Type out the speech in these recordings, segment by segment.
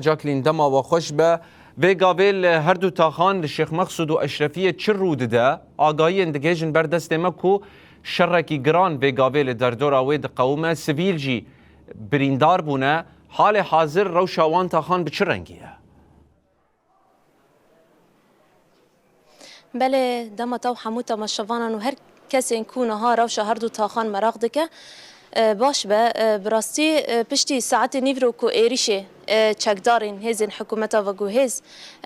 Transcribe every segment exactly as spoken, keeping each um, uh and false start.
Jacqueline, dema we xweş be. Vê gavê li her du taxan, li Şêx Mexsûd û Eşrefiyê çi rû dide? Agahiyên digihêjin ber destê me ku şerekî giran vê gavê li derdora wê diqewime, sivîl jî birîndar bûne. Halê hazir rewşa wan taxan bi çi rengî ye? Belê, dema te û hemû temaşevanan û her kesên ku niha rewşa her du taxan meraq dike, e, baş be. E, bi rastî, e, piştî saetê nîvro ku êrîşê, e, çekdarên hêzên hikûmeta veguhêz,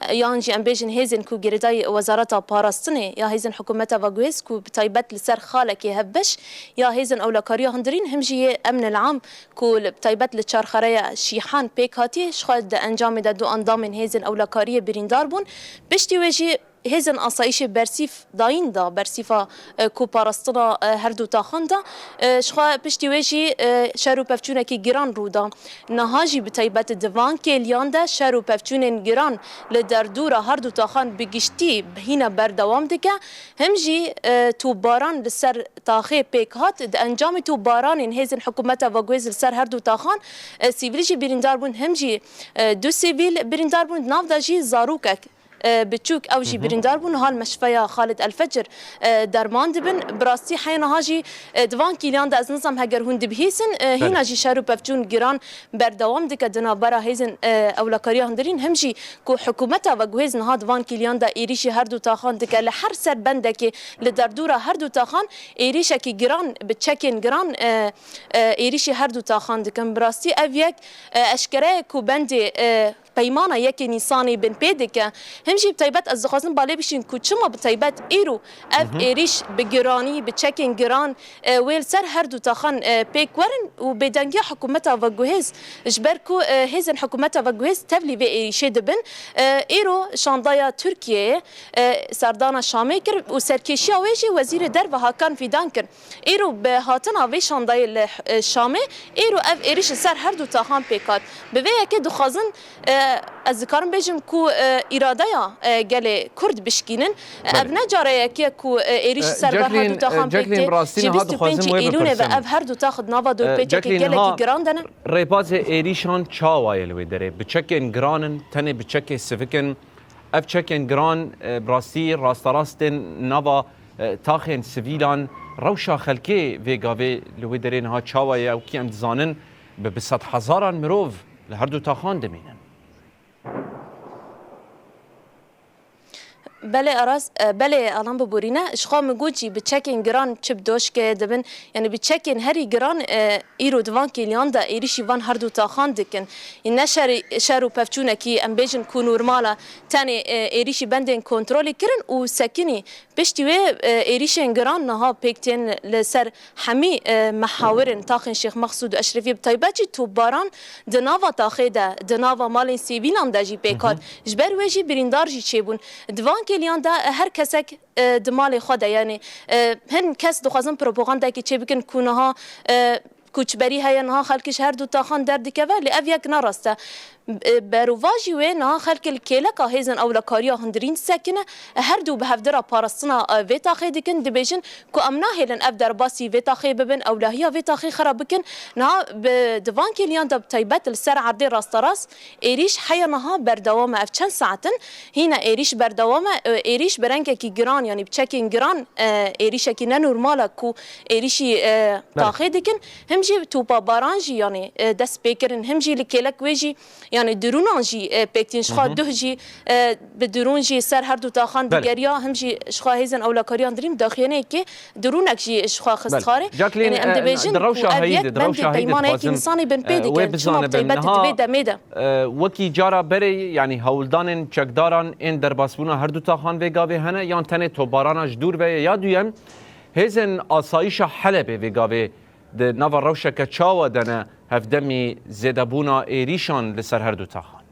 e, yan jî em bêjin hêzên ku girêdayî Wezareta Parastinê ya hêzên hikûmeta veguhêz ku bi taybet li ser xalekê hevbeş ya hêzên ewlekariya hundirîn, him jî yê emnil am ku li, taybet li çarxereya Şîhan pêk hatiye, ji xwe di encamê de du endamên hêzên ewlekariyê birîndar bûn. Piştî wê jî hêzên asayîşê bersîf dayîn da, bersîfa, e, ku parastina, e, her du taxan da. E, ji xwe piştî wê jî, e, şer û pevçûnekî giran rû da. Niha jî bi taybet di van kêliyan de şer û pevçûnên giran li derdora her du taxan bi giştî hîna berdewam dike. Him jî, e, topbaran li ser taxê pêk hat. Di encamê topbaranên hêzên hikûmeta veguhêz li ser her du taxan, e, sivîl jî birîndar bûn, him jî, e, du sivîl birîndar bûn, di nav de jî zarokek, e, biçûk, ew jî birîndar bûn. Hal meşfeya Xalid Elfecir, e, derman dibin. Bi rastî heya niha jî, e, di van kîliyan de ez nizam heger hûn dibihîsin, e, hîna jî şer û pevçûn giran berdewam dike di navbera hêzên, e, ewlekariya hundirîn, him jî ku hikûmeta veguhêz niha di van kîliyan de êrîşî her du taxan dike. Li her ser bendekê li derdora her du taxan êrîşekî giran bi çekên giran, e, e, êrîşî her du taxan dikin. Bi rastî ev yek, e, eşkere ye ku bendê, e, peymana yekê Nîsanê binpê dike. Him jî bi taybet ez dixwazim balê bişîn ku çima bi taybet îro ev êrîş bi giranî, bi çekên giran, e, wê li ser her du taxan, e, pêk werin û bêdengiya hikûmeta veguhêz, ji ber ku, e, hêzên hikûmeta veguhêz tevlî vê êrîşê dibin. E, îro şandaya Tirkiyeyê, e, serdana Şamê kir û serkêşiya wê jî Wezîrê Derve Hakan Fîdan kir. Îro bi hatina vê şandayê li, e, Şamê, îro ev êrîş li ser her du taxan pêk hat. Bi vê yekê dixwazin, e, ez dikarim bêjim ku, e, îradeya, e, gelê Kurd bişkînin. Ev ne cara yekê ye ku, e, êrîş li ser van her du taxan pêk tê. Ji bîst û pêncî Îlûnê ve ev her du tax di nava dorpêçekê gelekî giran de ne. Rêbazê êrîşan çawa ye li wê derê? Bi çekên giran in, tenê bi çekê sivik in? Ev çekên giran, e, bi rastî rasterast tên nava, e, taxên sivîlan. Rewşa xelkê vê gavê li wê derê niha çawa ye? Ew kî em dizanin, bi, bi sedhezaran mirov li her du taxan dimînin. Belê Aras, e, belê Alan biborîne. Ji xwe min got jî bi çekên giran çi bi doşkê dibin, yanî bi çekên herî giran, e, îro di van kêliyan de êrîşî van her du taxan dikin. Yî ne şerî, şer û pevçûnekî em bêjin ku normal e, tenê, e, êrîşî bendên kontrolê kirin û sekinî. Piştî wê, e, êrîşên giran niha pêk tên li ser hemî, e, mehawirên taxên Şêx Mexsûd û Eşrefiyê, bi taybet jî topbaran di nava taxê de, di nava malên sivîlan de jî pêk hat. Ji ber wê jî birîndar jî çêbûn. Di van kêliyan de, e, her kesek, e, di malê xwe de, yanî, e, hin kes dixwazin propagandayekê çêbikin ku niha, e, koçberî heye, niha xelkê ji her du taxan derdikeve, lê ev yek ne rast e. E, berovajî wê niha xelkê li kêleka hêzên ewlekariya hundirîn disekine, her du bi hevdira parastina, e, vê taxê dikin, dibêjin ku em nahêlin ev derbasî vê taxê bibin, ewlehiya vê taxê xera bikin. Niha bi, di van kêliyan de bi taybet li ser erdê rasterast êrîş heya niha berdewam e. Ev çend saet in hîna êrîş berdewam e. E, êrîş bi rengekî giran, yanî bi çekên giran, e, êrîşekî nenormal e ku êrîşî, e, taxê dikin. Him jî topa baran jî, yanî, e, dest pê kirin, him jî li kêlek wê jî, yanî dirûnan jî, e, pêk tîn. Ji xwe duh jî, e, bi dirûn jî ser her du taxan digeriya, him jî ji xwe hêzên ewlekariyan dirîm daxuyaniyekê dirûnek jî ji xwe xist xarê. Yanî em dibêjin ku ev yek bendê peymaneyekî Nîsanê binpê dike. Çima bi taybet di vê demê de? E, wekî cara berê, yanî hewldanên çekdaran ên derbasbûna her du taxan vê gavê hene, yan tenê topbarana ji dûr ve ye? Ya duyem, hêzên asayîşa Helebê vê gavê di nava rewşeke çawa de ne hevdemî zêdebûna êrîşan li ser her du taxan?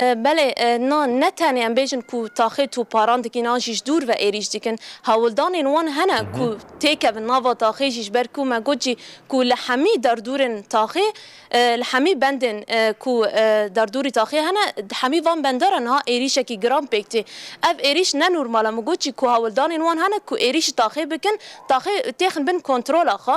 E, belê, e, na ne tenê em bêjin ku taxê toparan dikin an jî ji dûr ve êrîş dikin. Hewldanên wan hene ku têkevin nava taxê jî, ji ber ku me got jî ku li hemî derdûrên taxê, e, li hemî bendên, e, ku, e, derdûrî taxê hene, di hemî van bendara niha êrîşekî giran pêk tê. Ev êrîş ne normal e. Min got jî ku hewldanên wan hene ku êrîşî taxê bikin, taxê têxin bin kontrola xwe.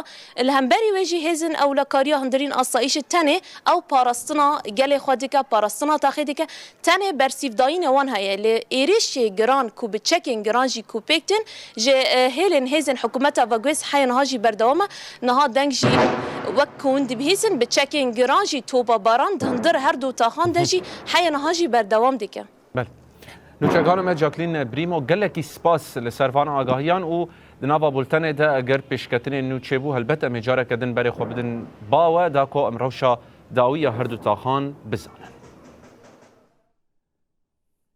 Li hemberî wê jî hêzên ewlekariya hundirîn asayîşê tenê ew parastina gelê xwe dike, parastina taxê dike. Tenê bersîvdayînê wan heye, lê êrişê giran ku bi çekên giran jî ku pêk tên, ji, e, hêlên hêzên hikûmeta veguhêz heya niha jî berdewam e. Niha deng jî wek ku hûn dibihîzin, bi çekên giran jî topa baran di hundir her du taxan de jî heya niha jî berdewam dike. Belê. Nûçegana me Jacqueline Brîmo, gelekî spas li ser van agahiyan û di nava bultenê de eger pêşketinên nû çêbû, helbet em ê careke din berê xwe bidin ba we, da ku em rewşa dawî ya her du taxan bizanin.